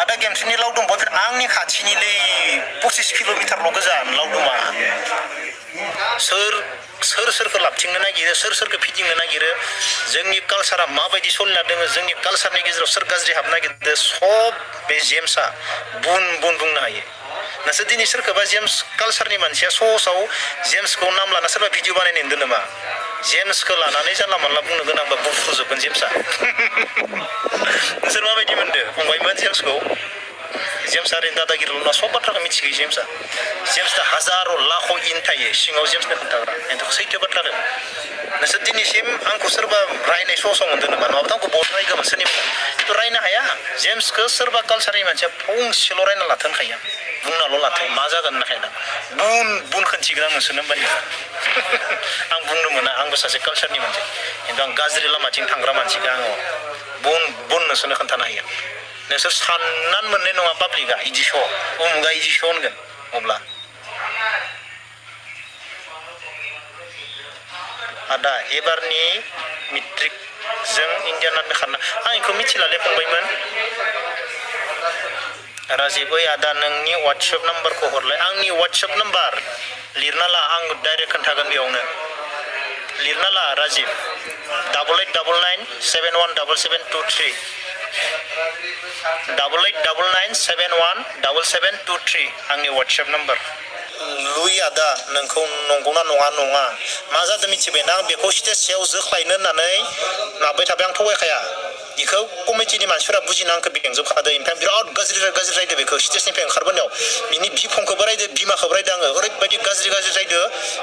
आदा गेमस्रिनि लावदुम बयफोर आंनि खाथिनिलै 25 किल'मिटारल' गोजान लावदुमा सोरखौ लाबथिंनो नागिरो सोरखौ फिदिंनो नागिरो जोंनि कालसारा माबायदि सोलिना दङ जोंनि कालसारनि गेजेराव सोर गाज्रि हाबनो नागिरदों सब बे जेम्सआ बुन बुंनो हायो नोंसोर दिनै सोरखौबा जेम्स कालसारनि मानसिया सहसाव जेम्सखौ नाम लाना सोरबा भिडिअ बानायनो नुदों नामा जेम्सखौ लानानै जानला मानला बुंनो गोनांबा बुंफुजोबगोन जेम्सआ नोंसोर माबायदि मोनदों फंबायमोन जेम्सखौ जेम्सआ ओरैनो दादागिरिल' नङा सब बाथ्राखौ मिथिगौ जेम्सआ हाजारो लाख इन थायो सिङाव जेम्सनो खोन्थाग्रा खिन्थु सैथो बाथ्राखौ नोंसोर दिनैसिम आंखौ सोरबा रायनाय सहसाव मोनदों नामा नङाबाथ' आंखौ बहुत रायगौमोन सोरनिबा खिन्थु रायनो हाया जेम्सखौ सोरबा कालसारनि मानसिया फंसेल' रायना लाथों होनखायो बुंनाल' लाथों मा जागोन होनखायो बुन खोन्थिगोन आं नोंसोरनो होमबानिया आं बुंनो मोना आंबो सासे कालसारनि मानसि खिन्थु आं गाज्रि लामाथिं थांग्रा मानसिखौ आङो बुन नोंसोरनो खोन्थानो हायो नोंसोर साननानै मोननाय नङा पाब्लिकआ इदि श' उमुगा इदि श' होनगोन अब्ला आदा एबारनि मेट्रिकजों इण्डियान आर्मि खारना आं बेखौ मिथिलाले फंबायमोन राजिब ओइ आदा नोंनि वाट्सएप नाम्बारखौ हरलाय आंनि वाट्सएप नाम्बार लिरना ला आं डाइरेक्ट खोन्थागोन बेयावनो लिरना ला राजिब 8899717723 8899717723 आंनि वाट्सएप नाम्बार लुइ आदा नोंखौ नंगौना नङा मा जादों मिथिबायना आं बेखौ स्टेज सायाव जोख्लायनो होननानै माबाय थाबाय आं थगायखाया बेखौ कमिटिनि मानसिफोरा बुजिना आंखौ बेंजोबखादों ओमफ्राय बिराद गाज्रि रायदो बेखौ स्टेजनिफ्राय ओंखारबोनायाव बिनि बिफंखौबो रायदो बिमाखौबो रायदो आङो ओरैबायदि गाज्रि रायदो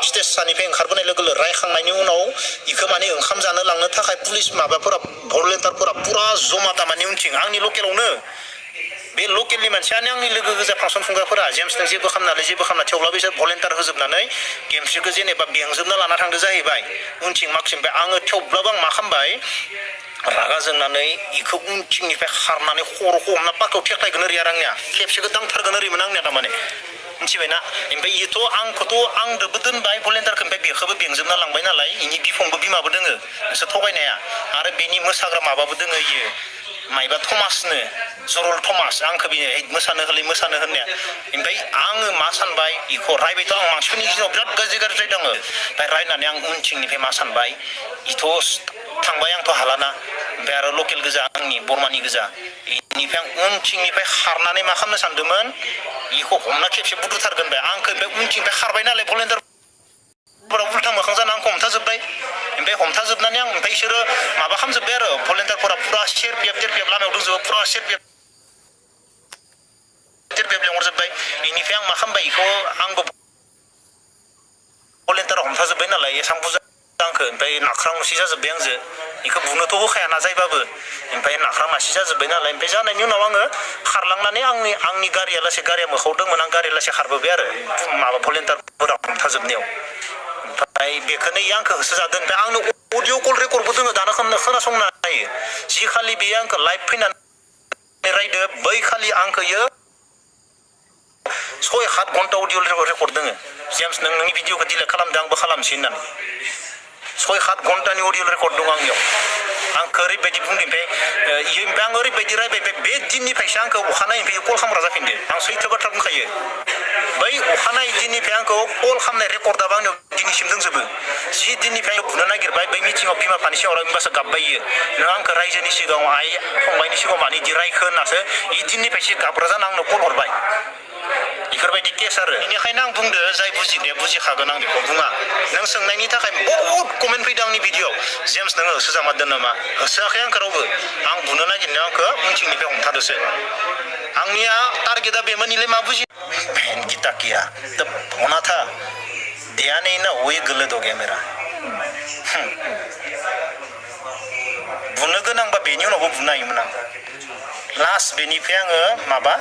स्टेज सानिफ्राय ओंखारबोनाय लोगो लोगो रायखांनायनि उनाव बेखौ माने ओंखाम जानो लांनो थाखाय पुलिस माबाफोरा भलन्टियारफोरा पुरा जमा दामानि उनथिं आंनि लकेलावनो बे लकेलनि मानसियानो आंनि लोगो गोजा फांसन खुंग्राफोरा जेम्सजों जेबो खालामना थेवब्लाबो बिसोर भलन्टियार होजोबनानै गेमस्रिखौ जेनेबा बेंजोबना लाना थांदो जाहैबाय उनथिं माखसिमबाय आङो थेवब्लाबो आं मा खालामबाय रागा जोंनानै इखौ उनथिंनिफ्राय खारनानै खर'खौ हमना पार्कआव थेख्लायगोन ओरै आरो आंनिया खेबसेखौ दांथारगोन ओरैमोन आंनिया थारमाने मिथिबायना ओमफ्राय आंखौथ' आंदोबो दोनबाय भलन्टियारखौ ओमफ्राय बेखौबो बेंजोबना लांबाय नालाय इनि बिफंबो बिमाबो दोङो नोंसोर थगायनाया आरो बेनि मोसाग्रा माबाबो दोङो इयो माइबा थमासनो जरल थमास आंखौ बे मोसानो होननाया ओमफ्राय आङो मा सानबाय इखौ रायबायथ' आं मानसिफोरनि गेजेराव बिराद गाज्रि रायदों आङो ओमफ्राय रायनानै आं उनथिंनिफ्राय मा सानबाय इथ' थांबाय आंथ' हालाना ओमफ्राय आरो लकेल गोजा आंनि बरमानि गोजा इनिफ्राय आं उनथिंनिफ्राय खारनानै मा खालामनो सानदोंमोन इखौ हमना खेबसे बुद्रुथारगोन बे आंखौ ओमफ्राय उनथिंनिफ्राय खारबाय नालाय भलन्टियार उल्था मोखां जाना आंखौ हमथाजोब्बाय ओमफ्राय हमथाजोबनानै आं ओमफ्राय बिसोरो माबा खालामजोब्बाय आरो भलन्टियारफोरा पुरा सेरपेब लामायाव दंजोबो पुरा सेरपेब लेंहरजोब्बाय बेनिफ्राय आं मा खालामबाय बेखौ आंबो भलन्टियार हमथाजोब्बाय नालाय एसां बुरजा आंखौ ओमफ्राय नाख्रां मासि जाजोब्बाय आंजों बेखौ बुनोथ' होखायाना जायबाबो ओमफ्राय नाख्रां मासि जाजोब्बाय नालाय ओमफ्राय जानायनि उनाव आङो खारलांनानै आंनि गारिया मोखावदोंमोन आं गारिया लासै खारबोबाय आरो माबा भलन्टियारफोरा हमथाजोबनायाव ओमफ्राय बेखौनो आंखौ होसोजादों ओमफ्राय आंनो अडिअ कल रेकर्डबो दोङो दानो खोनासंनो हायो जि खालि बेयो आंखौ लाइभ फैनानै रायदो बै खालि आंखौ 6-7 घन्टा अडिअ रेकर्ड दोङो जेम्स नोंनि भिडिअखौ डिलेट खालामदों आंबो खालामसै होननानै 6-7 घन्टानि अडिअ रेकर्ड दं आंनियाव आंखौ ओरैबायदि बुंदों ओमफ्राय आं ओरैबायदि रायबाय बे दिननिफ्रायसो आंखौ अखानायैनिफ्राय कल खालामग्रा जाफिनदो आं सैथो बाथ्रा बुंखायो बै अखानायै दिननिफ्राय आंखौ कल खालामनाय रेकर्डआबो आंनियाव दिनैसिम दंजोबो जि दिननिफ्राय बुनो नागिरबाय बै मिटिङाव बिमा बिफानि सिगाङाव होमबासो गाबबाय इयो नों आंखौ रायजोनि सिगाङाव आइ फंबायनि सिगाङाव मानो इदि रायखो होननासो इ दिननिफ्रायसो गाबग्रा जाना आंनो कल हरबाय बेफोरबायदि केस आरो बेनिखायनो आं बुंदो जाय बुजिनाया बुजिखागोन आं बेखौ बुङा नों सोंनायनि थाखाय बहुद कमेन्ट फैदों आंनि भिडिअ'आव जेम्स नोङो होसोजामारदों नामा होसोआखै आंखौ रावबो आं बुनो नागिरनायाव आंखौ उनथिंनिफ्राय हमथादोसो आंनिया टारगेटआ बेमोन इलाय मा बुजि बहन की ताकिया तब होना था दिया नहीं ना वही गलत हो गया मेरा बुनो गोनांबा बेनि उनावबो बुनो हायोमोन आं लास्ट बेनिफ्राय आङो माबा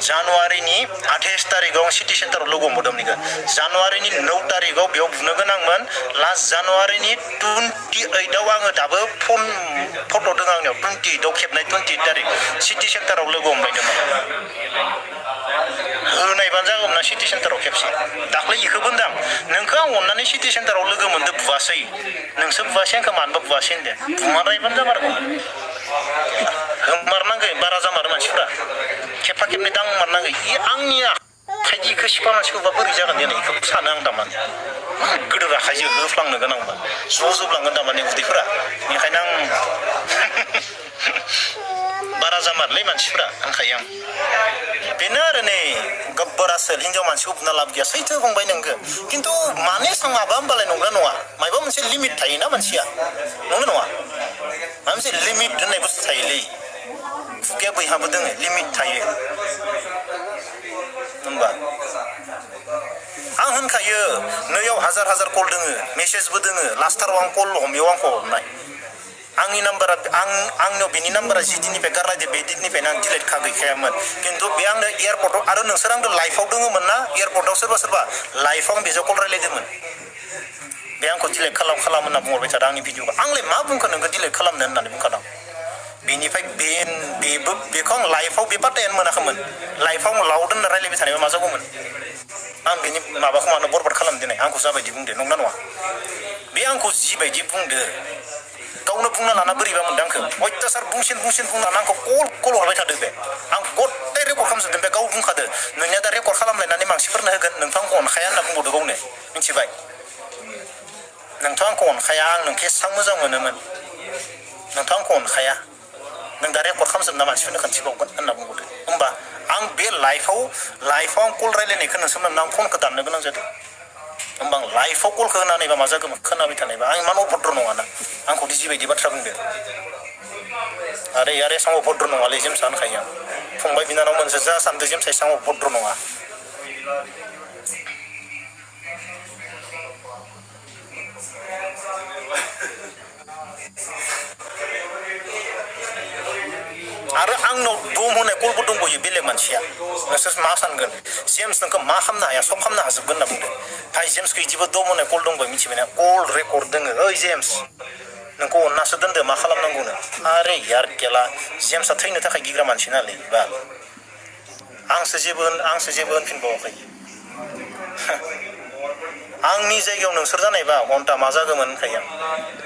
जानुवारिनि 28 तारिखआव सिटि सेन्टाराव लोगो हमदोंमोन इखौ जानुवारिनि 9 तारिखआव बेयाव बुनो गोनांमोन लास्ट जानुवारिनि 28आव आङो दाबो फट' दङ आंनियाव 28आव खेबनाय 28 तारिख सिटि सेन्टाराव लोगो हमबायदोंमोन होनायबानो जागौमोन ना सिटि सेन्टाराव खेबसे दाख्लै इखौ बुंदां नोंखौ आं अननानै सिटि सेन्टाराव लोगो मोनदो बुवासै नोंसो बुवासै आंखौ मानोबा बुवासै होनदो बुमारनायबानो जामारगौमोन होमारनांगौ बारा जामारो मानसिफोरा खेबनै दांमारनांगौ इ आंनिया खायदिखौ सिख्ला मानसिखौबा बोरै जागोन देनाय बेखौ सानो आं थारमाने गोदो आखाइजों होफ्लांनो गोनांबा ज' जोबलांगोन थारमाने उदैफोरा बेनिखायनो आं बारा जामारलै मानसिफोरा होनखायो आं बेनो आरो नै गब्बर आसोल हिनजाव मानसिखौ बुंना लाब गैया सैथो फंबाय नोंगो खिन्थु माने सां माबा होनबालाय नंगौना नङा माबा मोनसे लिमिट थायोना मानसिया नंगौ नङा माबा मोनसे लिमिट होननाय बुस्थु थायोलै खुगाया बयहाबो दोङो लिमिट थायो होनबा आं होनखायो नैयाव हाजार हाजार कल दोङो मेसेजबो दोङो लास्टाराव आं कल हमैयाव आंखौ हमनाय आंनि नाम्बारा आंनियाव बेनि नाम्बारा जि दिननिफ्राय गारलायदो बे दिननिफ्रायनो आं डिलेट गैखायामोन खिन्थु बे आंनो एयारपर्टआव आरो नोंसोर आंनो लाइफआव दोङोमोन ना एयारपर्टआव सोरबा सोरबा लाइफआव आं बेजों कल रायलायदोंमोन बे आंखौ डिलेट खालाम होनना बुंहरबाय थादों आंनि भिडिअखौ आंलाय मा बुंखो नोंखौ डिलेट खालामनो होननानै बुंखादों बेनिफ्राय बेखौ आं लाइफआव बे पात्तायानो मोनाखैमोन लाइफआव लाव दोनना रायलायबाय थानायबा मा जागौमोन आं बेनि माबाखौ मानो बरबाद खालामनो दिनै आंखौ जाबायदि बुंदो नंना नङा बे आंखौ जिबायदि बुंदो गावनो बुंना लाना बोरैबा मोनदों आंखौ अयथासार बुंसिन बुंनानै आंखौ कल हरबाय थादों बे आं गथाय रेकर्ड खालामजोबदों बे गाव बुंखादो नोंनिया दा रेकर्ड खालामलायनानै मानसिफोरनो होगोन नोंथ' आंखौ अनखाया होनना बुंबावदो गावनो मिथिबाय नोंथ' आंखौ अनखाया आं नोंखौ एसां मोजां मोनोमोन नोंथ' आंखौ अनखाया नों दा रेकर्ड खालामजोबना मानसिफोरनो खोन्थिबावगोन होनना बुंबावदो होमबा आं बे लाइफआव आं कल रायलायनायखौ नोंसोरनो आं फनखौ दाननो गोनां जादों होमबा आं लाइफआव कलखौ होनानैबा मा जागौमोन खोनाबाय थानायबा आं इमान अभद्र नङाना आंखौ जिबायदि बाथ्रा बुंदो आरो एसां अभद्र नङालै जेमसा होनखायो आं फंबाय बिनानाव मोनसे जा सानदो जेमसा एसां अभद्र नङा आरो आंनाव दम होनाय कलबो दंबावयो बेलेग मानसिया नोंसोर मा सानगोन जेम्स नोंखौ मा खालामनो हाया सब खालामनो हाजोबगोन होनना बुंदों भाइ जेम्सखौ बिदिबो दम होनाय कल दंबाय मिथिबायना कल रेकर्ड दोङो ओइ जेम्स नोंखौ अननासो दोनदो मा खालामनांगौनो आरे यार केला जेम्सआ थैनो थाखाय गिग्रा मानसि नालाय बा आंसो जेबो होनफिनबावाखै आंनि जायगायाव नोंसोर जानायबा घन्टा मा जागौमोन होनखायो आं